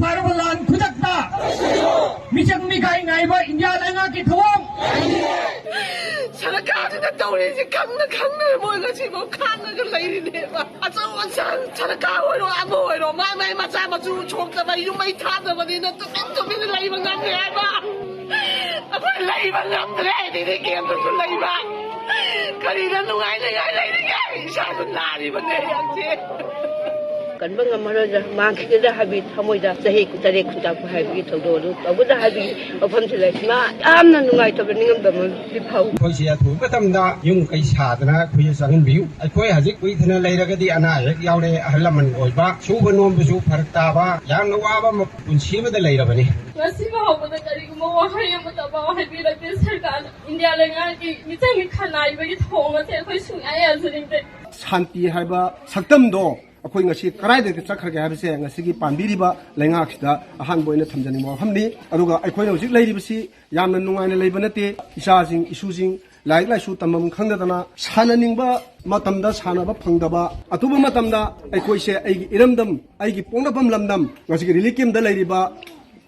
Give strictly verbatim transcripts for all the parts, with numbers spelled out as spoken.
ꯐꯔꯕ ꯂꯥꯟ ꯈꯨꯗꯛꯇ ꯃꯤꯆꯪ ꯃꯤꯈꯥꯏ ꯅꯥꯏꯕ ꯏꯟꯗꯤꯌꯥ ꯂꯩꯉꯥꯛꯀꯤ ꯊꯧꯑꯣꯡ꯫ ꯁꯔꯀꯥꯔꯁꯤꯅ ꯇꯧꯔꯤꯁꯤ ꯈꯪꯅ ꯈꯪꯅ ꯃꯣꯏ ꯉꯁꯤꯐꯥꯎ ꯈꯥꯡꯉꯒ ꯂꯩꯔꯤꯅꯦꯕ꯫ ꯑꯆꯧ ꯑꯁꯥꯡ ꯁꯔꯀꯥꯔ ꯑꯣꯏꯔꯣ, ꯑꯃ ꯑꯣꯏꯔꯣ, ꯃꯥꯏ ꯃꯥꯏ ꯃꯆꯥ ꯃꯁꯨ ꯁꯣꯛꯇꯕ, ꯌꯨꯝ ꯃꯩ ꯊꯥꯗꯕꯅꯤꯅ ꯇꯨꯃꯤꯟ ꯇꯨꯃꯤꯟ ꯂꯩꯕ ꯉꯝꯃꯦ ꯍꯥꯏꯕ꯫ ꯑꯩꯈꯣꯏ ꯂꯩꯕ ꯉꯝꯗ꯭ꯔꯦ, ꯗꯤꯗꯤ ꯀꯦꯝꯇꯁꯨ ꯂꯩꯕ꯫ ꯀꯔꯤꯗ ꯅꯨꯡꯉꯥꯏꯅꯤꯡꯉꯥꯏ ꯂꯩꯔꯤꯒꯦ? ꯏꯁꯥꯁꯨ ꯅꯥꯔꯤꯕꯅꯦ ꯍꯧꯖꯤꯛ꯫ ꯀꯟꯕ ꯉꯝꯃꯔꯣꯏꯗ, ꯃꯥꯡꯈꯤꯒꯗ꯭ꯔꯥ ꯍꯥꯏꯕꯒꯤ ꯊꯃꯣꯏꯗ ꯆꯍꯤ ꯇꯔꯦꯠ ꯈꯨꯟꯇꯥꯛꯄ ꯍꯥꯏꯕꯒꯤ ꯊꯧꯗꯣꯛ ꯑꯗꯨ ꯇꯧꯒꯗ꯭ꯔꯥ ꯍꯥꯏꯕꯒꯤ ꯋꯥꯐꯝꯁꯤ ꯂꯩ꯫ ꯏꯃꯥ, ꯌꯥꯝꯅ ꯅꯨꯡꯉꯥꯏꯇꯕ ꯅꯤꯡꯉꯝꯗꯕ ꯑꯃꯗꯤ ꯐꯥꯎꯏ꯫ ꯑꯩꯈꯣꯏꯁꯦ ꯑꯊꯨꯕ ꯃꯇꯝꯗ ꯌꯨꯝ ꯀꯩ ꯁꯥꯗꯅ ꯑꯩꯈꯣꯏꯁꯦ ꯆꯪꯍꯟꯕꯤꯌꯨ꯫ ꯑꯩꯈꯣꯏ ꯍꯧꯖꯤꯛ ꯀꯨꯏꯗꯅ ꯂꯩꯔꯒꯗꯤ ꯑꯅꯥ ꯑꯌꯦꯛ ꯌꯥꯎꯔꯦ, ꯑꯍꯜ ꯂꯃꯟ ꯑꯣꯏꯕ, ꯁꯨꯕ ꯅꯣꯝꯕꯁꯨ ꯐꯔꯛ ꯇꯥꯕ, ꯌꯥꯝꯅ ꯋꯥꯕ ꯑꯃ ꯄꯨꯟꯁꯤ ꯑꯃꯗ ꯂꯩꯔꯕꯅꯤ꯫ ꯉꯁꯤ ꯐꯥꯎꯕꯗ ꯀꯔꯤꯒꯨꯝꯕ ꯋꯥꯍꯩ ꯑꯃꯠꯇ ꯄꯥꯎ ꯍꯥꯏꯕꯤꯔꯛꯇꯦ ꯁꯔꯀꯥꯔꯅ꯫ ꯏꯟꯗꯤꯌꯥ ꯂꯩꯉꯥꯛꯀꯤ ꯃꯤꯆꯪ ꯃꯤꯈꯥ ꯅꯥꯏꯕꯒꯤ ꯊꯧꯑꯣꯡ ꯑꯁꯦ ꯑꯩꯈꯣꯏ ꯁꯨꯡꯌꯥ ꯌꯥꯖꯅꯤꯡꯗꯦ꯫ ꯁꯥꯟꯇꯤ ꯍꯥꯏꯕ ꯁꯛꯇꯝꯗꯣ ꯑꯩꯈꯣꯏ ꯉꯁꯤ ꯀꯗꯥꯏꯗ ꯆꯠꯈ꯭ꯔꯒꯦ ꯍꯥꯏꯕꯁꯦ ꯉꯁꯤꯒꯤ ꯄꯥꯟꯕꯤꯔꯤꯕ ꯂꯩꯉꯥꯛꯁꯤꯗ ꯑꯍꯥꯟꯕ ꯑꯣꯏꯅ ꯊꯝꯖꯅꯤꯡꯕ ꯋꯥꯐꯝꯅꯤ꯫ ꯑꯗꯨꯒ ꯑꯩꯈꯣꯏꯅ ꯍꯧꯖꯤꯛ ꯂꯩꯔꯤꯕꯁꯤ ꯌꯥꯝꯅ ꯅꯨꯡꯉꯥꯏꯅ ꯂꯩꯕ ꯅꯠꯇꯦ꯫ ꯏꯆꯥꯁꯤꯡ, ꯏꯁꯨꯁꯤꯡ ꯂꯥꯏꯔꯤꯛ ꯂꯥꯏꯁꯨ ꯇꯝꯐꯝ ꯈꯪꯗꯗꯅ, ꯁꯥꯟꯅꯅꯤꯡꯕ ꯃꯇꯝꯗ ꯁꯥꯟꯅꯕ ꯐꯪꯗꯕ, ꯑꯊꯨꯕ ꯃꯇꯝꯗ ꯑꯩꯈꯣꯏꯁꯦ ꯑꯩꯒꯤ ꯏꯔꯝꯗꯝ, ꯑꯩꯒꯤ ꯄꯣꯛꯅꯐꯝ ꯂꯝꯗꯝ, ꯉꯁꯤꯒꯤ ꯔꯤꯂꯤꯐ ꯀꯦꯝꯞꯇ ꯂꯩꯔꯤꯕ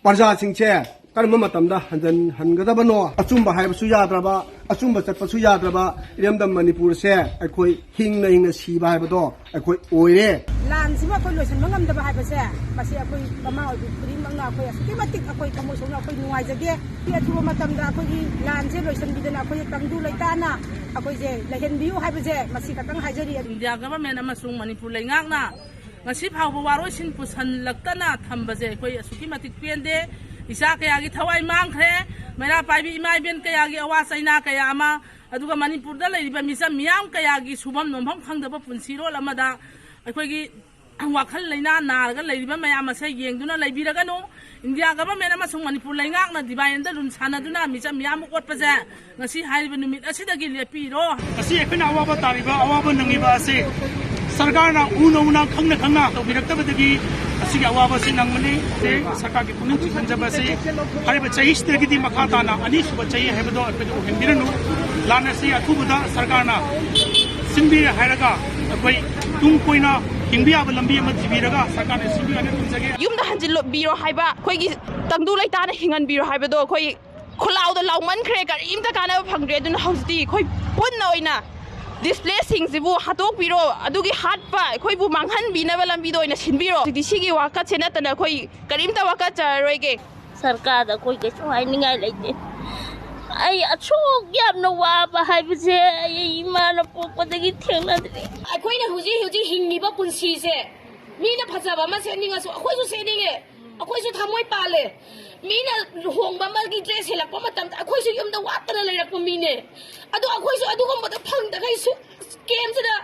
ꯄ꯭ꯔꯖꯥꯁꯤꯡꯁꯦ ꯀꯔꯝꯕ ꯃꯇꯝꯗ ꯍꯟꯖꯤꯟꯍꯟꯒꯗꯕꯅꯣ? ꯑꯆꯨꯝꯕ ꯍꯥꯏꯕꯁꯨ ꯌꯥꯗ꯭ꯔꯕ, ꯑꯆꯨꯝꯕ ꯆꯠꯄꯁꯨ ꯌꯥꯗ꯭ꯔꯕ ꯏꯔꯝꯗꯝ ꯃꯅꯤꯄꯨꯔꯁꯦ ꯑꯩꯈꯣꯏ ꯍꯤꯡꯅ ꯍꯤꯡꯅ ꯁꯤꯕ ꯍꯥꯏꯕꯗꯣ ꯑꯩꯈꯣꯏ ꯑꯣꯏꯔꯦ꯫ ꯂꯥꯟꯁꯤꯃ ꯑꯩꯈꯣꯏ ꯂꯣꯏꯁꯤꯟꯕ ꯉꯝꯗꯕ ꯍꯥꯏꯕꯁꯦ, ꯃꯁꯤ ꯑꯩꯈꯣꯏ ꯃꯃꯥ ꯑꯣꯏꯕꯤ ꯈꯨꯗꯤꯡꯃꯛꯅ ꯑꯩꯈꯣꯏ ꯑꯁꯨꯛꯀꯤ ꯃꯇꯤꯛ ꯑꯩꯈꯣꯏ ꯊꯃꯣꯏ ꯁꯣꯛꯅ ꯑꯩꯈꯣꯏ ꯅꯨꯡꯉꯥꯏꯖꯗꯦ꯫ ꯑꯊꯨꯕ ꯃꯇꯝꯗ ꯑꯩꯈꯣꯏꯒꯤ ꯂꯥꯟꯁꯦ ꯂꯣꯏꯁꯤꯟꯕꯤꯗꯅ ꯑꯩꯈꯣꯏꯁꯦ ꯇꯪꯗꯨ ꯂꯩꯇꯥꯅ ꯑꯩꯈꯣꯏꯁꯦ ꯂꯩꯍꯟꯕꯤꯌꯨ ꯍꯥꯏꯕꯁꯦ ꯃꯁꯤ ꯈꯛꯇꯪ ꯍꯥꯏꯖꯔꯤ꯫ ꯏꯟꯗꯤꯌꯥ ꯒꯚꯔꯟꯃꯦꯟ ꯑꯃꯁꯨꯡ ꯃꯅꯤꯄꯨꯔ ꯂꯩꯉꯥꯛꯅ ꯉꯁꯤ ꯐꯥꯎꯕ ꯋꯥꯔꯣꯏꯁꯤꯟ ꯄꯨꯁꯤꯜꯂꯛꯇꯅ ꯊꯝꯕꯁꯦ ꯑꯩꯈꯣꯏ ꯑꯁꯨꯛꯀꯤ ꯃꯇꯤꯛ ꯄꯦꯟꯗꯦ꯫ ꯏꯆꯥ ꯀꯌꯥꯒꯤ ꯊꯋꯥꯏ ꯃꯥꯡꯈ꯭ꯔꯦ, ꯃꯩꯔꯥ ꯄꯥꯏꯕꯤ ꯏꯃꯥ ꯏꯕꯦꯟ ꯀꯌꯥꯒꯤ ꯑꯋꯥ ꯆꯩꯅꯥ ꯀꯌꯥ ꯑꯃ, ꯑꯗꯨꯒ ꯃꯅꯤꯄꯨꯔꯗ ꯂꯩꯔꯤꯕ ꯃꯤꯆꯝ ꯃꯤꯌꯥꯝ ꯀꯌꯥꯒꯤ ꯁꯨꯐꯝ ꯅꯣꯝꯐꯝ ꯈꯪꯗꯕ ꯄꯨꯟꯁꯤꯔꯣꯜ ꯑꯃꯗ ꯑꯩꯈꯣꯏꯒꯤ ꯋꯥꯈꯜ ꯂꯩꯅꯥ ꯅꯥꯔꯒ ꯂꯩꯔꯤꯕ ꯃꯌꯥꯝ ꯑꯁꯦ ꯌꯦꯡꯗꯨꯅ ꯂꯩꯕꯤꯔꯒꯅꯨ꯫ ꯏꯟꯗꯤꯌꯥ ꯒꯚꯔꯟꯃꯦꯟ ꯑꯃꯁꯨꯡ ꯃꯅꯤꯄꯨꯔ ꯂꯩꯉꯥꯛꯅ ꯗꯤꯚꯥꯏꯟꯗ ꯔꯨꯜ ꯁꯥꯟꯅꯗꯨꯅ ꯃꯤꯆꯝ ꯃꯤꯌꯥꯝ ꯑꯃ ꯑꯣꯠꯄꯁꯦ ꯉꯁꯤ ꯍꯥꯏꯔꯤꯕ ꯅꯨꯃꯤꯠ ꯑꯁꯤꯗꯒꯤ ꯂꯦꯞꯄꯤꯔꯣ꯫ ꯉꯁꯤ ꯑꯩꯈꯣꯏꯅ ꯑꯋꯥꯕ ꯇꯥꯔꯤꯕ, ꯑꯋꯥꯕ ꯅꯪꯉꯤꯕ ꯑꯁꯤ ꯁꯔꯀꯥꯔꯅ ꯎꯅ ꯎꯅ, ꯈꯪꯅ ꯈꯪꯅ ꯇꯧꯕꯤꯔꯛꯇꯕꯗꯒꯤ ꯑꯁꯤꯒꯤ ꯑꯋꯥꯕ ꯑꯁꯤ ꯅꯪꯕꯅꯤ꯫ ꯁꯔꯀꯥꯔꯒꯤ ꯄꯨꯛꯅꯤꯡ ꯆꯤꯡꯁꯤꯟꯖꯕ ꯑꯁꯤ ꯍꯥꯏꯔꯤꯕ ꯆꯍꯤꯁꯤꯗꯒꯤꯗꯤ ꯃꯈꯥ ꯇꯥꯅ ꯑꯅꯤꯁꯨꯕ ꯆꯍꯤ ꯍꯥꯏꯕꯗꯣ ꯑꯩꯈꯣꯏꯗ ꯑꯣꯏꯍꯟꯕꯤꯔꯅꯨ꯫ ꯂꯥꯟ ꯑꯁꯤ ꯑꯊꯨꯕꯗ ꯁꯔꯀꯥꯔꯅ ꯁꯤꯟꯕꯤꯔꯦ ꯍꯥꯏꯔꯒ ꯑꯩꯈꯣꯏ ꯇꯨꯡ ꯀꯣꯏꯅ ꯍꯤꯡꯕ ꯌꯥꯕ ꯂꯝꯕꯤ ꯑꯃ ꯊꯤꯕꯤꯔꯒ ꯁꯔꯀꯥꯔꯅ ꯁꯤꯟꯕꯤꯌꯨ ꯍꯥꯏꯅ ꯊꯝꯖꯒꯦ꯫ ꯌꯨꯝꯗ ꯍꯟꯖꯤꯜꯂꯣ ꯕꯤꯔꯣ ꯍꯥꯏꯕ, ꯑꯩꯈꯣꯏꯒꯤ ꯇꯪꯗꯨ ꯂꯩꯇꯥꯅ ꯍꯤꯡꯍꯟꯕꯤꯔꯣ ꯍꯥꯏꯕꯗꯣ ꯑꯩꯈꯣꯏ ꯈꯨꯜꯂꯥꯎꯗ ꯂꯥꯎꯃꯟꯈ꯭ꯔꯦ, ꯀꯔꯤꯝꯇ ꯀꯥꯟꯅꯕ ꯐꯪꯗ꯭ꯔꯦ꯫ ꯑꯗꯨꯅ ꯍꯧꯖꯤꯛꯇꯤ ꯑꯩꯈꯣꯏ ꯄꯨꯟꯅ ꯑꯣꯏꯅ ꯗꯤꯁꯄ꯭ꯂꯦꯁꯁꯤꯡꯁꯤꯕꯨ ꯍꯥꯠꯇꯣꯛꯄꯤꯔꯣ, ꯑꯗꯨꯒꯤ ꯍꯥꯠꯄ ꯑꯩꯈꯣꯏꯕꯨ ꯃꯥꯡꯍꯟꯕꯤꯅꯕ ꯂꯝꯕꯤꯗ ꯑꯣꯏꯅ ꯁꯤꯟꯕꯤꯔꯣ꯫ ꯍꯧꯖꯤꯛꯇꯤ ꯁꯤꯒꯤ ꯋꯥꯀꯠꯁꯦ ꯅꯠꯇꯅ ꯑꯩꯈꯣꯏ ꯀꯔꯤꯝꯇ ꯋꯥꯀꯠꯆꯔꯔꯣꯏꯒꯦ꯫ ꯁꯔꯀꯥꯔꯗ ꯑꯩꯈꯣꯏ ꯀꯩꯁꯨ ꯍꯥꯏꯅꯤꯡꯉꯥꯏ ꯂꯩꯇꯦ꯫ ꯑꯩ ꯑꯁꯨꯛ ꯌꯥꯝꯅ ꯋꯥꯕ ꯍꯥꯏꯕꯁꯦ ꯑꯩ ꯏꯃꯥꯅ ꯄꯣꯛꯄꯗꯒꯤ ꯊꯦꯡꯅꯗ꯭ꯔꯤ꯫ ꯑꯩꯈꯣꯏꯅ ꯍꯧꯖꯤꯛ ꯍꯧꯖꯤꯛ ꯍꯤꯡꯉꯤꯕ ꯄꯨꯟꯁꯤꯁꯦ ꯃꯤꯅ ꯐꯖꯕ ꯑꯃ ꯁꯦꯠꯅꯤꯡꯉꯁꯨ ꯑꯩꯈꯣꯏꯁꯨ ꯁꯦꯠꯅꯤꯡꯉꯦ, ꯑꯩꯈꯣꯏꯁꯨ ꯊꯃꯣꯏ ꯄꯥꯜꯂꯦ꯫ ꯃꯤꯅ ꯂꯨꯍꯣꯡꯕ ꯑꯃꯒꯤ ꯗ꯭ꯔꯦꯁ ꯁꯦꯠꯂꯛꯄ ꯃꯇꯝꯗ ꯑꯩꯈꯣꯏꯁꯨ ꯌꯨꯝꯗ ꯋꯥꯠꯇꯅ ꯂꯩꯔꯛꯄ ꯃꯤꯅꯦ꯫ ꯑꯗꯣ ꯑꯩꯈꯣꯏꯁꯨ ꯑꯗꯨꯒꯨꯝꯕꯗꯣ ꯐꯪꯗꯈꯩꯁꯨ ꯀꯦꯝꯁꯤꯗ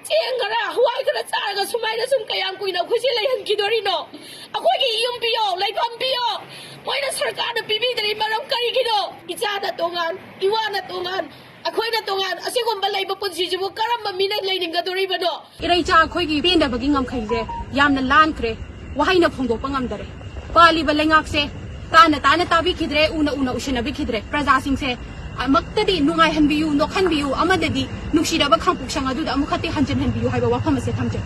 ꯆꯦꯡ ꯈꯔ ꯍꯋꯥꯏ ꯈꯔ ꯆꯥꯔꯒ ꯁꯨꯃꯥꯏꯅ ꯁꯨꯝ ꯀꯌꯥꯝ ꯀꯨꯏꯅ ꯑꯩꯈꯣꯏꯁꯦ ꯂꯩꯍꯟꯈꯤꯗꯣꯔꯤꯅꯣ? ꯑꯩꯈꯣꯏꯒꯤ ꯌꯨꯝ ꯄꯤꯌꯣ, ꯂꯩꯐꯝ ꯄꯤꯌꯣ꯫ ꯃꯣꯏꯅ ꯁꯔꯀꯥꯔꯅ ꯄꯤꯕꯤꯗ꯭ꯔꯤ ꯃꯔꯝ ꯀꯔꯤꯒꯤꯅꯣ? ꯏꯆꯥꯅ ꯇꯣꯉꯥꯟ, ꯏꯋꯥꯅ ꯇꯣꯉꯥꯟ, ꯑꯩꯈꯣꯏꯅ ꯇꯣꯉꯥꯟ꯫ ꯑꯁꯤꯒꯨꯝꯕ ꯂꯩꯕ ꯄꯨꯟꯁꯤꯁꯤꯕꯨ ꯀꯔꯝꯕ ꯃꯤꯅ ꯂꯩꯅꯤꯡꯒꯗꯣꯔꯤꯕꯅꯣ? ꯏꯔꯩꯆꯥ ꯑꯩꯈꯣꯏꯒꯤ ꯄꯦꯟꯗꯕꯒꯤ ꯉꯝꯈꯩꯁꯦ ꯌꯥꯝꯅ ꯂꯥꯟꯈ꯭ꯔꯦ, ꯋꯥꯍꯩꯅ ꯐꯣꯡꯗꯣꯛꯄ ꯉꯝꯗꯔꯦ꯫ ꯄꯥꯜꯂꯤꯕ ꯂꯩꯉꯥꯛꯁꯦ ꯇꯥꯅ ꯇꯥꯅ ꯇꯥꯕꯤꯈꯤꯗ꯭ꯔꯦ, ꯎꯅ ꯎꯅ ꯎꯁꯤꯟꯅꯕꯤꯈꯤꯗ꯭ꯔꯦ꯫ ꯄ꯭ꯔꯖꯥꯁꯤꯡꯁꯦ ꯑꯃꯨꯛꯇꯗꯤ ꯅꯨꯡꯉꯥꯏꯍꯟꯕꯤꯌꯨ, ꯅꯣꯛꯍꯟꯕꯤꯌꯨ, ꯑꯃꯗꯗꯤ ꯅꯨꯡꯁꯤꯔꯕ ꯈꯥꯡꯄꯣꯛꯁꯪ ꯑꯗꯨꯗ ꯑꯃꯨꯛꯈꯛꯇꯤ ꯍꯟꯖꯤꯟꯍꯟꯕꯤꯌꯨ ꯍꯥꯏꯕ ꯋꯥꯐꯝ ꯑꯁꯦ ꯊꯝꯖꯒꯦ꯫